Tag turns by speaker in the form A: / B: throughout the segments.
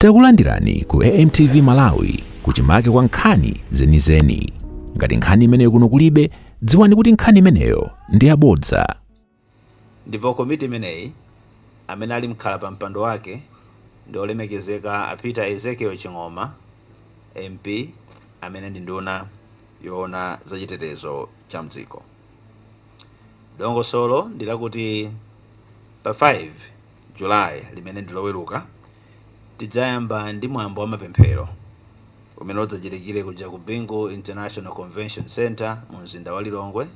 A: Takulandirani ku AMTV Malawi, kuchimake kwa nkhani zenizeni. Ngati nkhani imeneyo kuno kulibe, dziwani kuti nkhani imeneyo ndi yabodza.
B: Ndipo komiti imeneyi, amene ali mkhala pa mpando wake ndi olemekezeka a Peter Ezekiel Ching'oma MP, amene ndi nduna yoona zachitetezo cha mdziko. Dongosolo ndi lakuti pa 5 July, limene ndi Loweruka, tidzayamba ndi mwambo wa mapemphero umene udzachitikire kuja ku Bingu International Convention Center mu mzinda wa Lilongwe.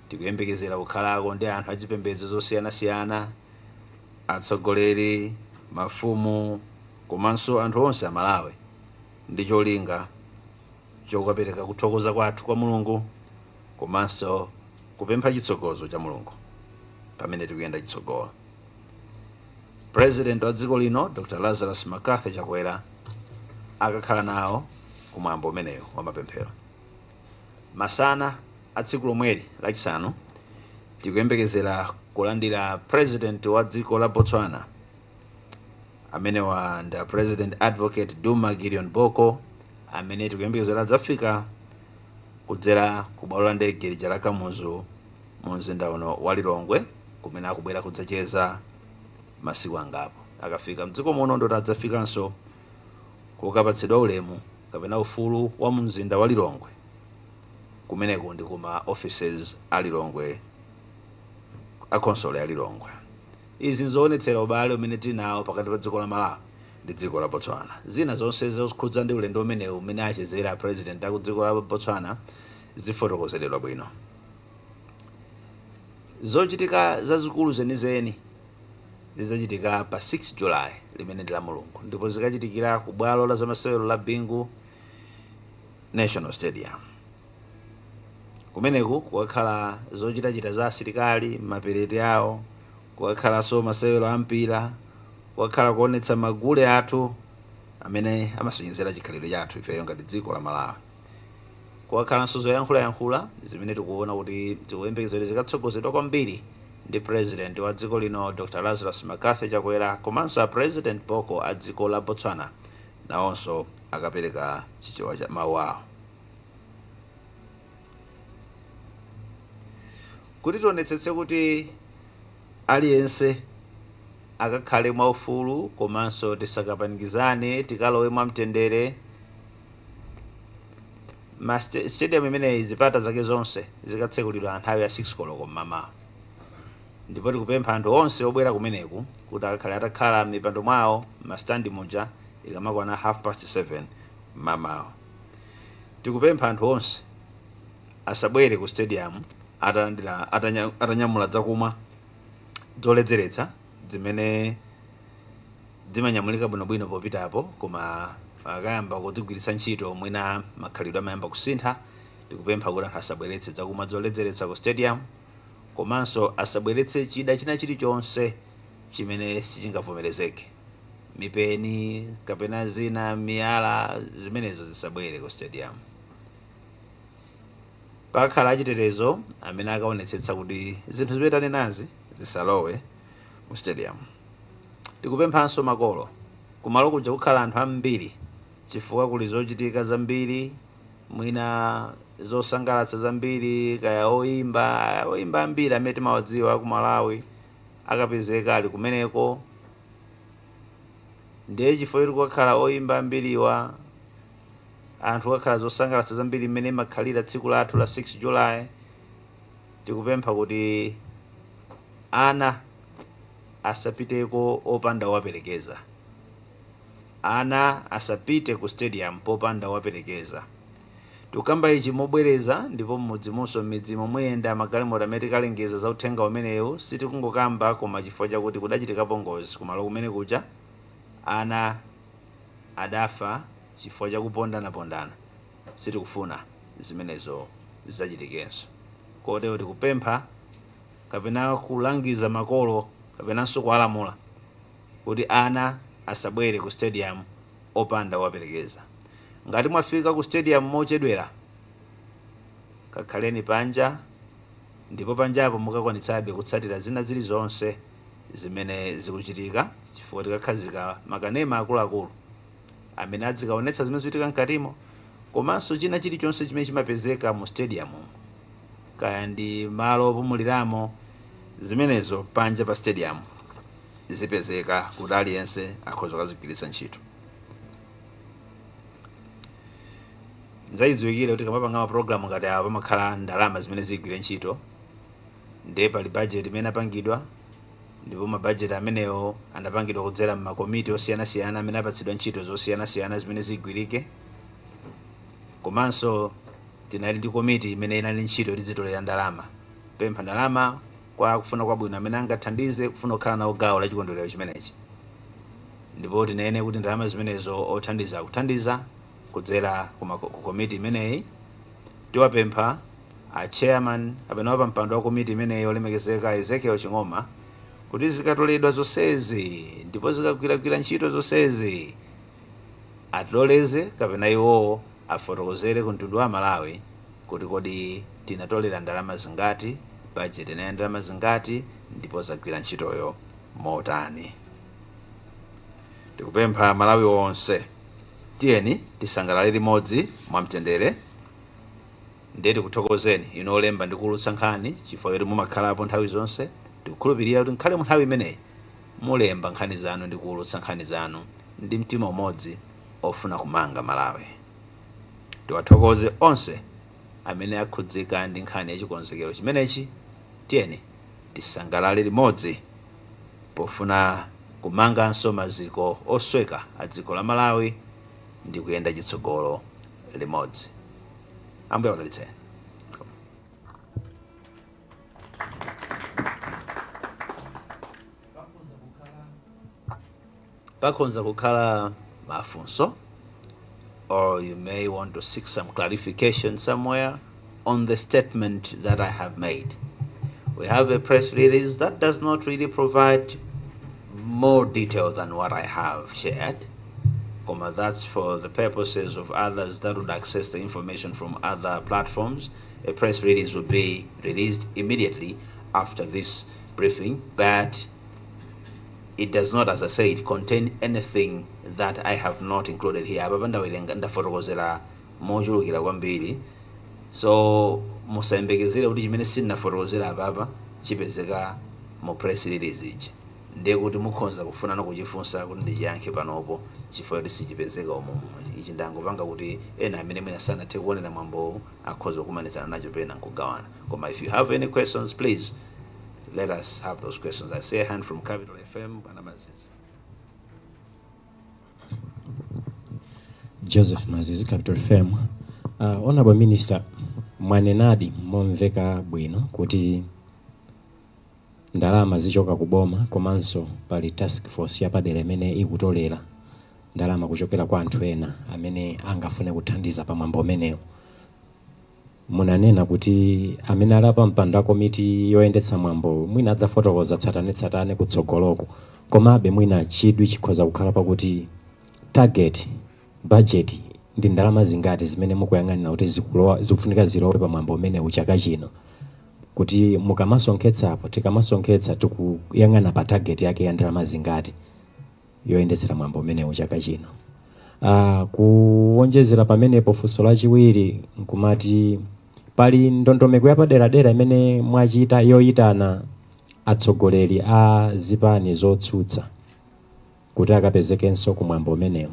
B: Tikuyembekezera kukhalako ndi anthu achipembedzo zosiyanasiyana, atsogoleri, mafumu komanso anthu onse Amalawi, ndi cholinga chokapereka kuthokoza kwathu kwa Mulungu komanso kupempha chitsogozo cha Mulungu pamene tikuyenda chitsogolo. President wa dziko lino, Dr Lazarus McCarthy Chakwera, akakhala nawo kumwambo umeneyo wa mapemphero. Masana a tsiku lomweli Lachisanu, tikuyembekezera kulandira President wa dziko la Botswana. Amenewa ndi President Advocate Duma Gideon Boko, amene tikuyembekezera adzafika kudzera ku bwalo la ndege lija la Kamuzu mu mzinda uno wa Lilongwe, kumene akubwera kudzacheza masiku angapo. Akafika mdziko muno, ndoti adzafikanso kukapatsidwa ulemu kapena ufulu wa mu mzinda wa Lilongwe. Kumeneko ndi kuma offices a Lilongwe, a khonsolo ya Lilongwe. Izi nzoonetsera ubale umene tili nawo pakati pa dziko la Malawi ndi dziko la Botswana. Zina zonse zokhudza ndi ulendo umenewu umene achezera President aku dziko la Botswana zifotokozeredwa bwino. Zochitika zazikulu zenizeni zidzachitika pa 6 July, limene ndi la Mulungu, ndipo zikachitikira ku bwalo la zamasewero la Bingu National Stadium. Kumeneku kukakhala zochitachita za asilikali, maperete awo, kukakhalanso masewero a mpira, kukakhala kuonetsa magule athu amene amasonyezera chikhalidwe chathu ifeyo ngati dziko la Malawi, kukakhalanso zoyankhulayankhula zimene tikuona kuti tikuyembekezera zikatsogozedwa kwambiri ndi President wa dziko lino, Dr Lazarus McCarthy Chakwera, komanso a President Boko a dziko la Botswana nawonso akapereka chichewa cha mawu awo. Kuti tionetsetse kuti aliyense akakhale mwaufulu komanso tisakapanikizane, tikalowe mwamtendere, ma stadium imeneyi zipata zake zonse zikatsekulidwa nthawi ya 6 koloko mmamawa, ndipo tikupempha anthu onse obwera kumeneku kuti akakhale atakhala m'mipando mwawo m'masitandi muja ikamakwana 7:30 mmamawa. Tikupempha anthu onse asabwere ku stadium atalandira atanyamula zakumwa zoledzeretsa zimene zimanyamulika bwinobwino popitapo, koma akayamba kudzigwiritsa ntchito mwina makhalidwe amayamba kusintha. Tikupempha kuti anthu asabweretse zakumwa zoledzeretsa ku stadium, komanso asabweretse chida china chilichonse chimene sichingavomerezeke, mipeni kapena zina, miyala, zimenezo zisabwere ku stadium. Pakhala achitetezo amene akaonetsetsa kuti zinthu zimene tanenazi zisalowe mu stadium. Tikupemphanso makolo, kumalo kuja kukhala anthu ambiri chifukwa kuli zochitika zambiri, mwina zosangalatsa zambiri, kaya oyimba, oyimba ambiri amene timawadziwa ku Malawi akapezeka ali kumeneko. Ndiye chifukwa choti kukakhala oyimba ambiriwa, anthu kukakhala zosangalatsa zambiri mmene imakhalira tsiku lathu la 6 July, tikupempha kuti ana asapiteko opanda owaperekeza. Ana asapite ku stadium popanda owaperekeza. Tikukamba ichi mobwereza, ndipo mmudzimunso, m'midzimo muyenda magalimoto amene tikalengeza za uthenga umenewu. Sitikungokamba, koma chifukwa chakuti kudachitikapo ngozi kumalo kumene kuja, ana adafa chifukwa chakupondanapondana. Sitikufuna zimenezo zidzachitikenso, kotero tikupempha kapena kulangiza makolo kapenanso kuwalamula kuti ana asabwere ku stadium opanda owaperekeza. Ngati mwafika ku stadium mochedwera, kakhaleni panja, ndipo panjapo mukakwanitsabe kutsatira zina zilizonse zimene zikuchitika, chifukwa tikakhazika makanema akuluakulu. amene adzikaonetsa zimene zikuchitika mkatimo, komanso china chilichonse chimene chimapezeka mu stadium, kaya ndi malo opumuliramo, zimenezo panja pa stadium zipezeka kuti aliyense akhoza kukazigwiritsa ntchito. Nzachidziwikire kuti kamapanga mapulogalamu ngati awa pamakhala ndalama zimene zigwire ntchito, ndiye pali budget imene apangidwa, ndipo mabajeti amenewo anapangidwa kudzera m'makomiti osiyanasiyana amene apatsidwa ntchito zosiyanasiyana zimene zigwirike. Komanso tinali ndi komiti imene inali ntchito tizitolera ndalama, pempha ndalama kwa kufuna kwabwino amene angathandize kufuna kukhala nawo gawo la chikondwerero chimenechi. Ndipo tinene kuti ndalama zimenezo othandiza akuthandiza kudzera ku komiti imeneyi. Tiwapempha a chairman kapena wapampando wa komiti imeneyi, olemekezeka Ezekiel Ching'oma, kuti zikatoledwa zonsezi ndipo zikagwiragwira ntchito zonsezi, atiloleze kapena iwowo afotokozere ku mtundu wa Malawi kuti kodi tinatolera ndalama zingati, budget inayi ndalama zingati, ndipo zagwira ntchitoyo motani. Tikupempha Malawi onse, tiyeni tisangalale limodzi mwamtendere. Ndiye tikuthokozeni inu olemba ndi kuwulutsa nkhani chifukwa choti mumakhalapo nthawi zonse. Tikukhulupirira kuti nkhale mu nthawi imeneyi mulemba nkhani zanu ndi kuwulutsa nkhani zanu ndi mtima umodzi ofuna kumanga Malawi. Tiwathokoze onse amene akhudzika ndi nkhani ya chikonzekero chimenechi. Tiyeni tisangalale limodzi pofuna kumanganso maziko osweka a dziko la Malawi ndi kuyenda chitsogolo limodzi. Ambuye akudalitseni. Pakhonza kukhala mafunso, or you may want to seek some clarification somewhere on the statement that I have made. We have a press release that does not really provide more detail than what I have shared. Koma that's for the purposes of others that would access the information from other platforms. A press release will be released immediately after this briefing, but it does not, as I said, contain anything that I have not included here. Apa ndawerenga, ndafotokozera mochulukira kwambiri, so musayembekezere kuti chimene sindinafotokozera apapa chipezeka mu press release ija. Ndiye kuti mukhoza kufunana kuchifunsa kuti ndichiyankhe panopo, chifukwa kuti sichipezeka umu. Ichi ndangopanga kuti ena amene mwina sanathe kuonera mwambowu akhoza kukumanizana nacho pena nkugawana. Koma if you have any questions, please let us have those questions. I see a hand from Capital FM, Bwana Mazizi.
C: Joseph Mazizi, Capital FM. Honorable Minister, mwanenadi momveka bwino kuti ndalama zichoka kuboma, komanso pali task force yapadera imene ikutolera ndalama kuchokera kwa anthu ena amene angafune kuthandiza pamwambo umenewo. Munanena kuti amene ali pa mpando wa komiti yoyendetsa mwambo mwina adzafotokoza tsatanetsatane kutsogoloko. Komabe mwina chidwi chikhoza kukhala pakuti target budget ndi ndalama zingati zimene mukuyang'anira kuti zikulowa, zikufunika zilowe pamwambo umenewu chaka chino, kuti mukamasonkhetsapo, tikamasonkhetsa, tikuyang'ana pa target yake ya ndalama zingati yoyendetsera mwambo umenewu chaka chino. Kuwonjezera pamenepo, funso lachiwiri nkumati pali ndondomeko yapaderadera imene mwachita yoyitana atsogoleri a zipani zotsutsa kuti akapezekenso kumwambo umenewu?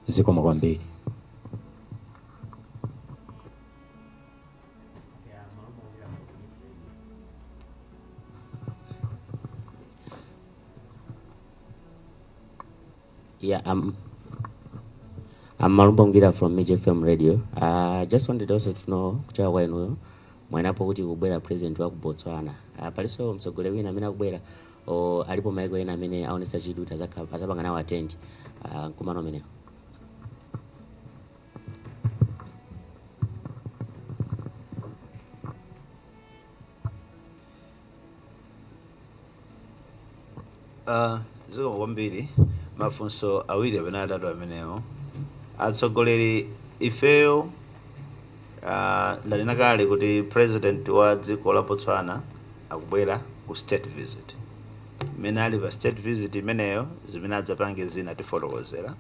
C: Zikomo kwambiri.
D: Yeah, I'm Malumba Ngira from Mej FM Radio. I just wanted also to know kuchoka kwa inuyo, mwanenapo kuti kubwera president wa ku Botswana. Palinso mtsogoleri wina amene akubwera o alipo maiko ena amene aonesa chidwi kuti azapanga nawo attend mkumano umenewo?
B: Zikomo kwambiri. Mafunso awiri kapena atatu amenewo. Atsogoleri, ifeyo ndanena kale kuti president wa dziko la Botswana akubwera ku state visit. Mmene ali pa state visit imeneyo, zimene adzapange zina tifotokozera.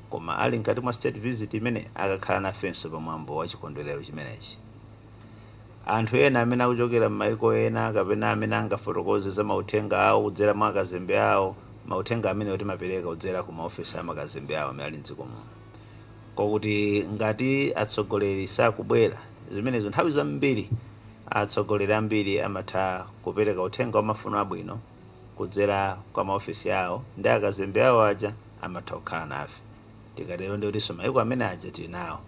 B: Koma ali mkati mwa state visit imene, akakhala nafenso pamwambo wa chikondwerero chimenechi. Anthu ena amene akuchokera m'mayiko ena kapena amene angafotokoze za mauthenga awo kudzera mwa akazembe awo, mauthenga amene timapereka kudzera ku maofesi a makazembe awo amene ali mdziko muno. Kokuti ngati atsogoleri sakubwera, zimenezo nthawi zambiri atsogoleri ambiri amatha kupereka uthenga wa mafuno abwino kudzera kwa maofesi awo, ndi akazembe awo aja amatha kukhala nafe. Tikatero ndikutinso mayiko amene aja tili nawo.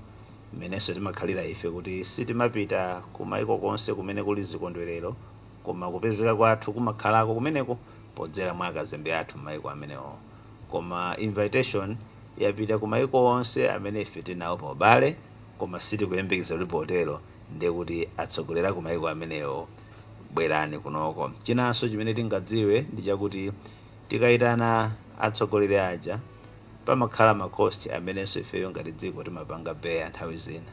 B: Mmenenso timakhalira ife kuti sitimapita ku mayiko konse kumene kuli zikondwerero, koma kupezeka kwathu kumakhalako kumeneko podzera mwa akazembe athu m'mayiko amenewo. Koma invitation yapita ku mayiko onse amene ife tinawo pa ubale, koma sitikuyembekeza kuti potero ndiye kuti atsogolera ku mayiko amenewo bwerani kunoko. Chinanso chimene tingadziwe ndi chakuti tikayitana atsogoleri aja, pamakhala ma cost amenenso ifeyo ngati dziko timapanga bear. Nthawi zina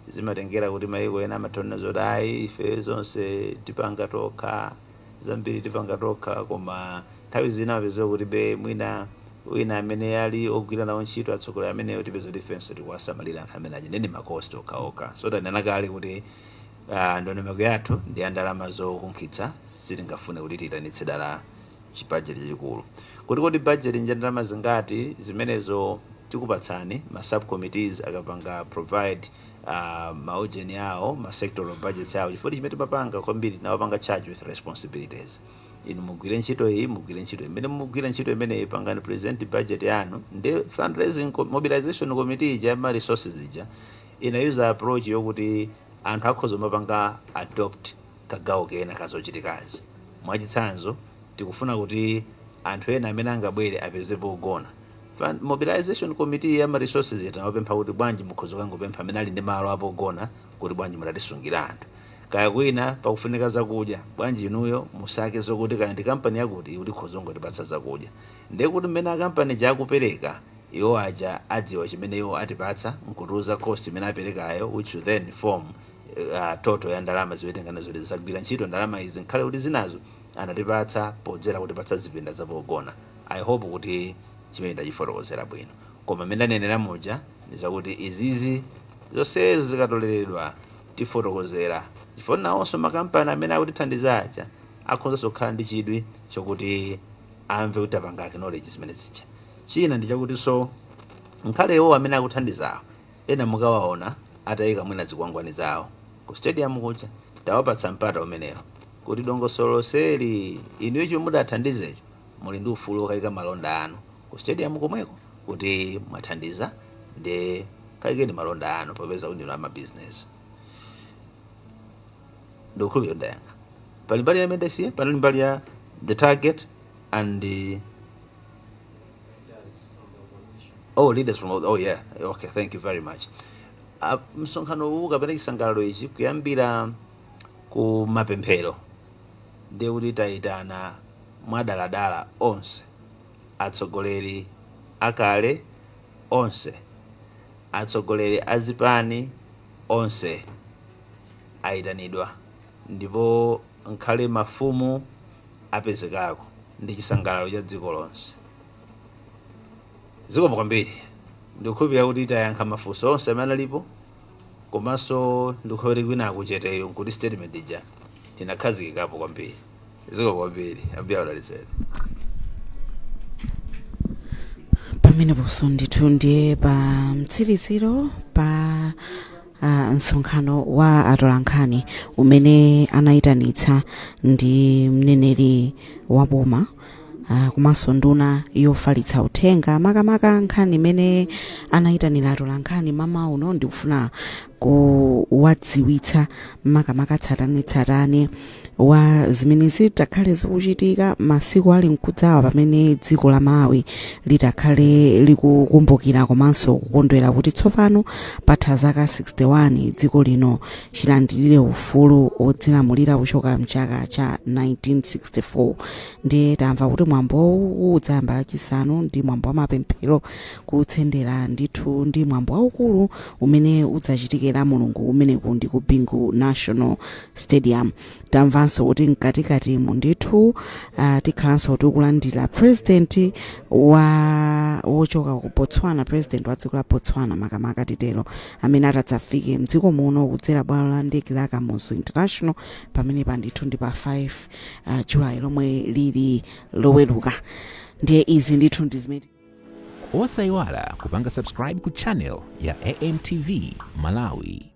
B: zimatengera kuti mayiko ena amathonena zoti ayi, ife zonse tipanga tokha, zambiri tipanga tokha, koma nthawi zina mapezeka kuti be mwina wina amene ali ogwira nawo ntchito atsogoleri ameneyo, tipeza kuti ifenso tikuwasamalira anthu amene aja, ndi ma cost okhaokha. So tanena kale kuti ndondomeko yathu ndi ya ndalama zokunkhitsa. Sitingafune kuti tiyitanitse dala chibajeti chachikulu. Kuti kodi budget nja ndalama zingati, zimenezo tikupatsani ma subcommittees akapanga provide maujeni awo, ma sectoral budgets awo, chifukwa chimene timapanga kwambiri, tinawapanga charge with responsibilities. Inu mugwire ntchito iyi, mugwire ntchito imene mugwire ntchito imeneyi, pangani present budget yanu. Ndi fundraising mobilization committee ija, ma resources ija, inayuza approach yokuti anthu akhoza mapanga adopt kagawo kena kazochitikazi. Mwachitsanzo, tikufuna kuti anthu ena amene angabwere apeze pogona. Mobilization committee ya ma resources tinawapempha kuti bwanji mukhoza kangopempha amene ali ndi malo apogona kuti bwanji mutatisungira anthu. Kaya kwina pakufunika zakudya, bwanji inuyo musake zokuti kaya ndi kampani yakuti ikuti khoza ngotipatsa zakudya. Ndiye kuti mmene akampani jakupereka, iwo aja adziwa chimene iwo atipatsa nkutiuza cost imene aperekayo, which will then form total ya ndalama ziwetengana zoti zisagwira ntchito ndalama izi, nkhale kuti zinazo anatipatsa podzera kutipatsa zipinda zapogona. I hope kuti chimene ndachifotokozera bwino, koma mmene ndanenera muja ndi zakuti izizi zonsezo zikatoleredwa tifotokozera, chifukwa nawonso makampani amene akutithandiza aja akhozanso kukhala ndi chidwi chokuti amve kuti apanga acknowledge zimene zija. China ndi chakuti so nkhale iwo amene akuthandizawo, ena mukawaona atayika mwina zikwangwani zawo ku stadium kuja, tawapatsa mpata umenewo kuti dongosolo lonseli inuyo chomwe mudathandizecho, muli ndi ufulu wokayika malonda anu ku stadium komweko, kuti mwathandiza ndi kayikeni malonda anu popeza kuti ndinu amabizinesi. Ndikukhulupirira ndayankha. Pali mbali ya mendesiya, panali mbali ya the target and the oh, leaders from, oh yeah, okay, thank you very much. Msonkhano uwu kapena chisangalalo ichi, kuyambira ku mapemphero, ndiye kuti tayitana mwadaladala onse atsogoleri akale, onse atsogoleri azipani, onse ayitanidwa, ndipo nkhale mafumu apezekako. Ndi chisangalalo cha dziko lonse. Zikomo kwambiri. Ndikukhulupirira kuti tayankha mafunso onse amene alipo, komanso ndikukhulupirira kuti kwina akucheteyo nkuti statement ija tinakhazikikapo kwambiri. Zikomo kwambiri, ambuye akudalitseni.
E: Pameneponso ndithu ndiye pa mtsiriziro pa msonkhano wa atolankhani umene anayitanitsa ndi mneneri wa boma komanso nduna yofalitsa uthenga. Makamaka nkhani imene anayitanira atolankhani mama uno ndikufuna kuwadziwitsa makamaka tsatanetsatane wa zimene zitakhale zikuchitika masiku ali mkudzawa, pamene dziko la Malawi litakhale likukumbukira komanso kukondwera kuti tsopano patha zaka 61 dziko lino chilandirire ufulu odzilamulira kuchoka mchaka cha 1964. Ndiye tamva kuti mwambowu udzayamba Lachisanu ndi mwambo wa mapemphero, kutsendera ndithu ndi mwambo waukulu umene udzachitikira Mulungu umeneku ndi ku Bingu National Stadium. Tamvanso Komanso kuti mkatikatimu ndithu tikhalanso tikulandira president wa wochoka ku Botswana, president wa dziko la Botswana makamaka titero, amene atadzafike mdziko muno kudzera bwalo la ndege la Kamuzu International. Pamene pa ndithu ndi pa 5 July, lomwe lili Loweruka. Ndiye izi ndithu ndi zimene.
A: Osayiwala kupanga subscribe ku channel ya AMTV Malawi.